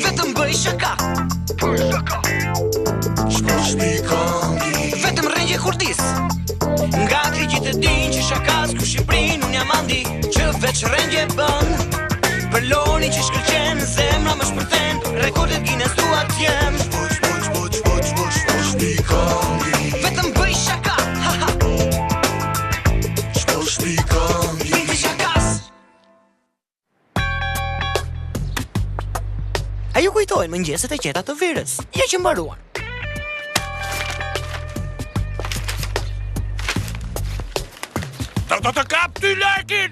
Vetëm bëj shaka. Vetëm rrëngje kurdis. Nga të gjithë e din që shakas ku Shqipërinë unë jam Andi që veç rrëngje bën. Për Lori që shkëlqen, zemra më shpërthen, rekordet Guinness dua t'jem. Vetëm bëj shaka, ha ha. Princi shakas. A ju kujtohen mëngjeset e qeta të verës? Ja që mbaruan. Do të të kap ty Larkin!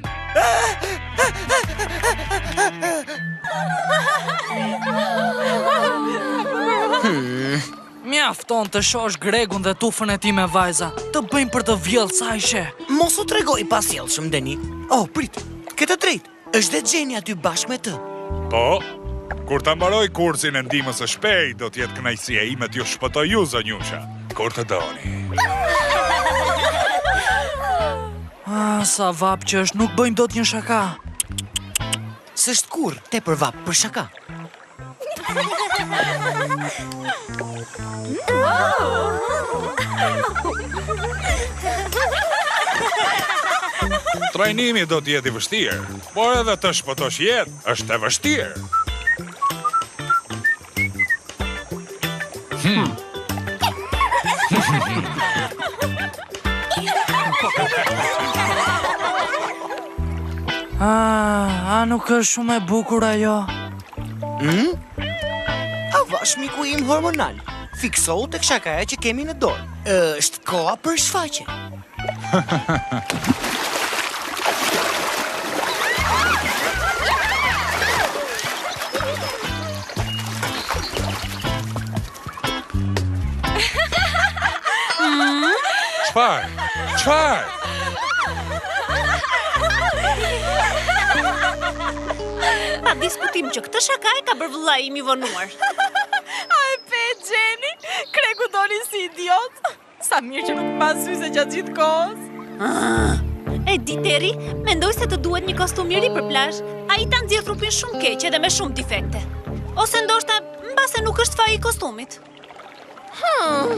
Mjafton të shohësh Gregun dhe tufën e tij me vajza, të bëjnë për të vjellë sa i sheh. Mos u trego i pasjellshëm, Deni. Oh, prit. Ke të drejtë. Është dhe Xheni aty bashkë me të. Po, kur ta mbaroj kursin e ndihmës së shpejtë, do të jetë kënaqësia ime t'ju shpëtoj ju, zonjusha, kur të doni. Ah, sa vapë që është, nuk bëjmë dot një shaka. S'është kurrë tepër vapë për shaka. Trajnimi do të jetë i vështirë, por edhe të shpëtosh jetë është e vështirë. Hmm. Ah, a nuk është shumë e bukur ajo? Hmm? Avash miku im hormonal. Fiksohu tek shakaja që kemi në dorë. Është koha për shfaqje. Çfarë? Çfarë? Pa diskutim që këtë shaka e ka bërë vëllai im i vonuar. A e pe, Xheni? Kregu doli si idiot. Sa mirë që nuk mban syze gjatë gjithë kohës. Ah, e di Teri, mendoj se të duhet një kostum i ri për plazh. Ai ta nxjerr trupin shumë keq edhe me shumë defekte. Ose ndoshta mbase nuk është faji i kostumit. Hmm.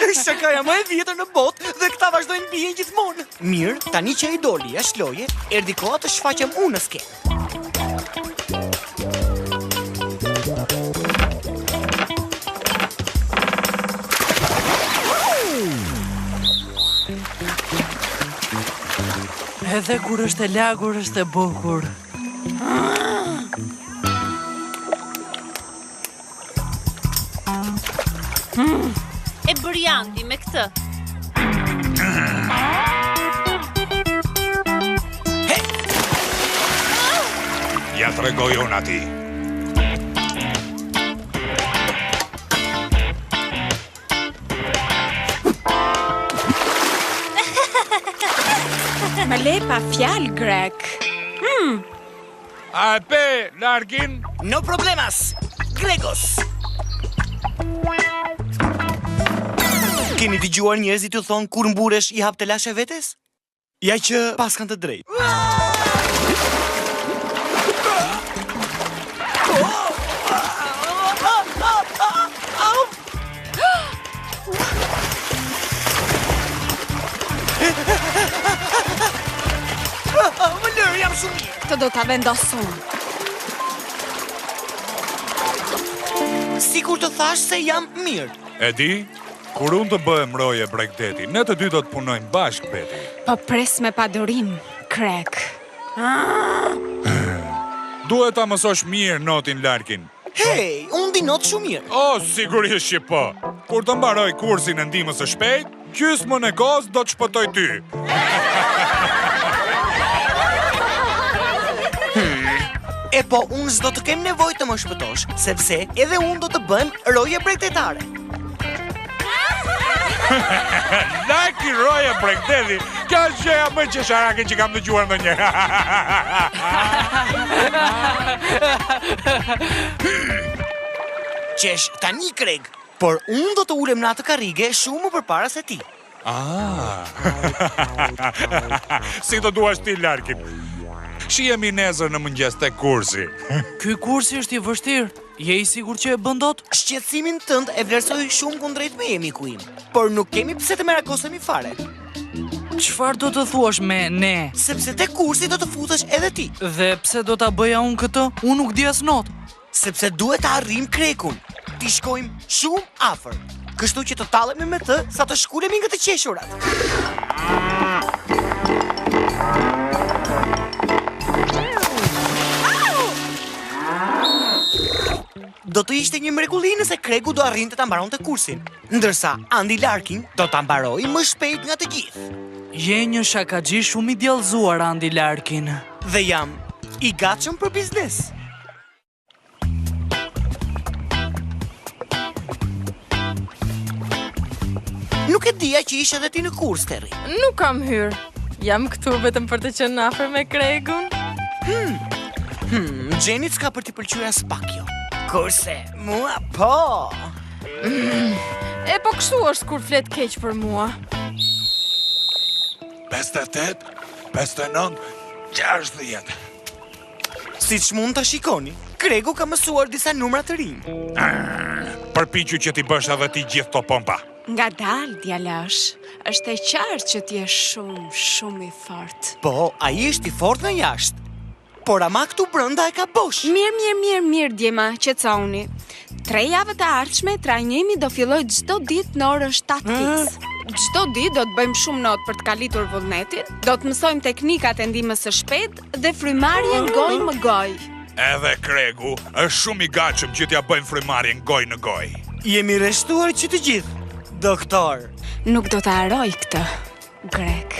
Është shakaja më e vjetër në botë dhe këta vazhdojnë bien gjithmonë. Mirë, tani që ai doli jashtë loje, erdhi koha të shfaqem unë në skenë. Edhe kur është e lagur është e bukur. E bëri Andi me këtë. Ia tregoj unë atij. Më le pa fjalë, Greg. Hmm. A e pe, Larkin? No problemas, Gregos. Keni dëgjuar njerëzit t'ju thonë kur mburresh i hap telashe vetes? Ja që paskan të drejtë. Më lër, jam shumë mirë. Këtë do ta vendos unë. Sikur të thashë se jam mirë. E di, kur unë të bëhem roje bregdeti, ne të dy do të punojmë bashkë, Beti. Po pres me padurim, Craig. Duhet ta mësosh mirë notin, Larkin. Hej, unë di not shumë mirë. Oh, sigurisht që po. Kur të mbaroj kursin e ndihmës së shpejtë, gjysmën e kohës do të shpëtoj ty. Hmm. E po, unë s'do të kem nevojë të më shpëtosh, sepse edhe unë do të bëhem roje bregdetare. Larkin roje bregdeti, kjo është gjëja më qesharake që kam dëgjuar ndonjëherë. Qesh tani Craig, por unë do të ulem në atë karrige shumë më përpara se ti. Ah. si të duash ti Larkin. Shihemi nesër në mëngjes te kursi. Ky kursi është i vështirë. Je i sigurt që e bën dot? Shqetësimin tënd e vlerësoj shumë kundrejt meje, miku im, por nuk kemi pse të merakosemi fare. Çfarë do të thuash me ne? Sepse te kursi do të futesh edhe ti. Dhe pse do ta bëja unë këtë? Unë nuk di as not. Sepse duhet ta arrijmë Kregun. T'i shkojmë shumë afër. Kështu që të tallemi me të sa të shkulemi nga të qeshurat. Do të ishte një mrekulli nëse Kregu do arrinte ta mbaronte kursin, ndërsa Andy Larkin do ta mbarojë më shpejt nga të gjithë. Je një shakaxhi shumë i djallëzuar Andy Larkin. Dhe jam i gatshëm për biznes. Nuk e dija që ishe edhe ti në kurs, Terry. Nuk kam hyrë. Jam këtu vetëm për të qenë afër me Kregun. Hmm. Hmm, Jenny s'ka për t'i pëlqyer aspak kjo. Kurse, mua po. Mm. E po kështu është kur flet keq për mua. 58, 59, 60. Siç mund ta shikoni, Kregu ka mësuar disa numra të rinj. Përpiqu që t'i bësh edhe ti gjithë këto pompa. Ngadalë, djalosh. Është e qartë që ti je shumë, shumë i fortë. Po, ai është i fortë nga jashtë. Por ama këtu brenda e ka bosh. Mirë, mirë, mirë, mirë, djema, qetësohuni. Tre javët e ardhshme trajnimi do fillojë çdo ditë në orën 7 fiks. Çdo ditë do të bëjmë shumë not për të kalitur vullnetin, do të mësojmë teknikat e ndihmës së shpejtë dhe frymarrjen gojë më gojë. Edhe Kregu është shumë i gatshëm që t'ia bëjmë frymarrjen gojë në gojë. Jemi rreshtuar që të gjithë, doktor. Nuk do ta harroj këtë, Greg.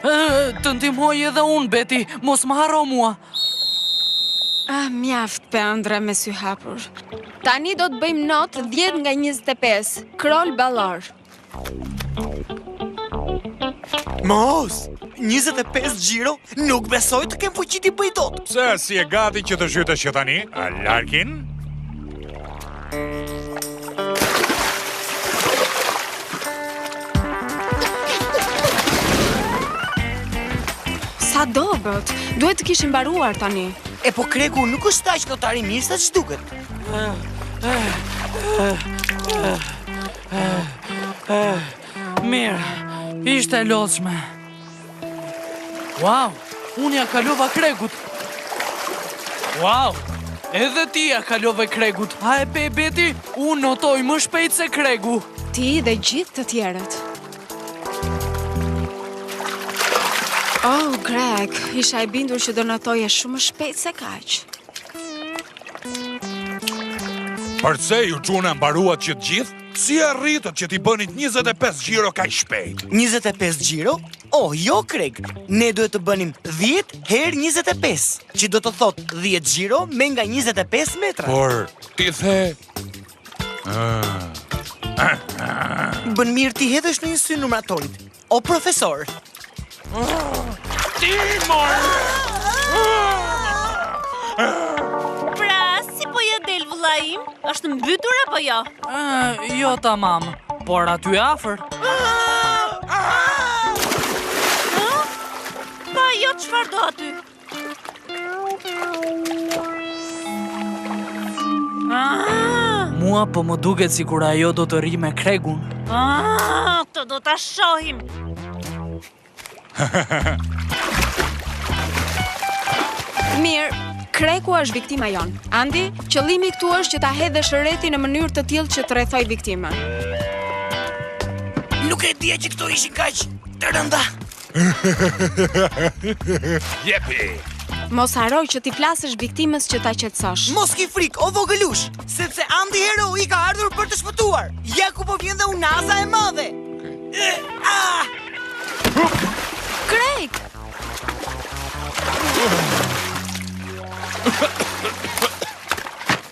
Të ndihmoj edhe unë, Beti, mos më harro mua. Ah, mjaft pe ëndrra me sy hapur. Tani do të bëjmë not 10 nga 25, krol ballor. Mos! 25 xhiro? Nuk besoj të kem fuqi t'i bëj dot. Pse s'je gati që të zhytesh që tani? A Larkin? Sa dobët, duhet të kishim mbaruar tani. E po Kregu nuk është aq notar i mirë sa ç'duket. Mirë, ishte e lodhshme. Wow, unë ia kalova Kregut. Wow, edhe ti ia kalove Kregut. A e pe Beti, unë notoj më shpejt se Kregu. Ti dhe gjithë të tjerët. Oh, Greg, isha e bindur që do notoje shumë më shpejt se kaq. Përse ju çuna mbaruat që të gjithë? Si arritët që t'i bënit 25 xhiro kaq shpejt? 25 xhiro? Oh, jo, Kreg. Ne duhet të bënim 10 herë 25, që do të thotë 10 xhiro me nga 25 metra. Por, ti the... Bën mirë t'i hedhësh një sy numratorit. O profesor. Ti mor. Pra, si po ia del vëllai im? Është mbytur apo jo? Uh, jo tamam, por aty afër. Pa jo çfarë do aty? Ah! Mua po më duket sikur ajo do të rrijë me Kregun. Ah, këtë do ta shohim. Mirë, Kregu është viktima jonë. Andi, qëllimi këtu është që ta hedhësh rrethin në mënyrë të tillë që të rrethojë viktimën. Nuk e dija që këto ishin kaq të rënda. Jepi! Mos harro që t'i flasësh viktimës që ta qetësosh. Mos ki frikë, o vogëlush, sepse Andi heroi ka ardhur për të shpëtuar. Ja ku po vjen dhe unaza e madhe. Ah! Greg!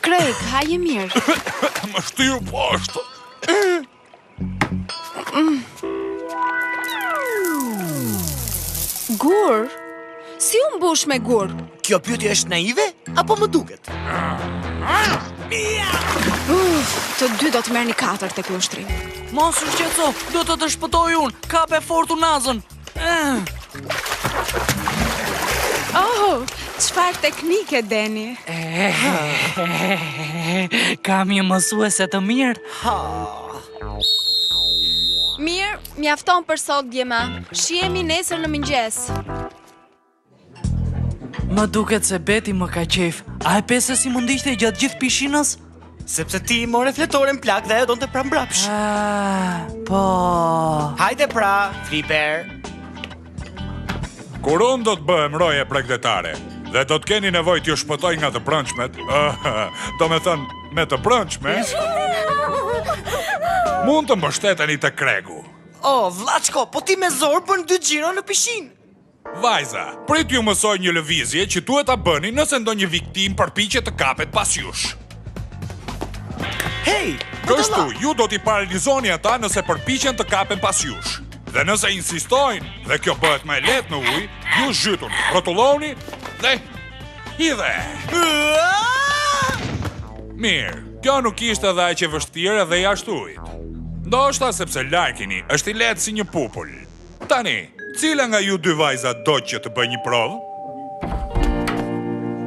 Greg, a je mirë. Më shtyu poshtë. Gur? Si u mbush me gur? Kjo pyetje është naive apo më duket? Uf, të dy do të merrni 4 te ky ushtrim. Mos u shqetëso, do të të shpëtoj unë. Kape fort unazën. Eh. Oh, çfarë teknike Deni. Kam një mësuese të mirë. Mirë, mjafton për sot djema. Shihemi nesër në mëngjes. Më duket se Beti më ka qejf. A e pe se si më ndiqte gjatë gjithë pishinës? Sepse ti more fletoren plak dhe ajo donte prapë mbrapsht. Ah, po. Hajde pra, Flipper. Kur unë do të bëhem roje bregdetare dhe do të keni nevojë t'ju shpëtoj nga të brendshmet, domethënë me të brendshme, mund të mbështeteni te Kregu. O, vllaçko, po ti me zor bën dy xhiro në pishinë. Vajza, prit t'ju mësoj një lëvizje që duhet ta bëni nëse ndonjë viktimë përpiqet të kapet pas jush. Hej, budalla! Kështu, ju do t'i paralizoni ata nëse përpiqen të kapen pas jush. Dhe nëse insistojnë, dhe kjo bëhet më e lehtë në ujë, ju zhytuni, rrotullohuni dhe hidhe. Mirë, kjo nuk ishte dhe aq e vështirë edhe jashtë ujit. Ndoshta sepse Larkini është i lehtë si një pupël. Tani, cila nga ju dy vajzat do që të bëjë një provë?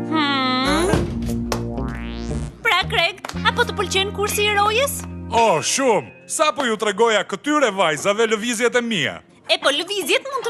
Hmm. Pra, Craig, a po të pëlqen kursi i rojes? Oh, shumë! Sapo ju tregoja këtyre vajzave lëvizjet e mia. E po lëvizjet mund të...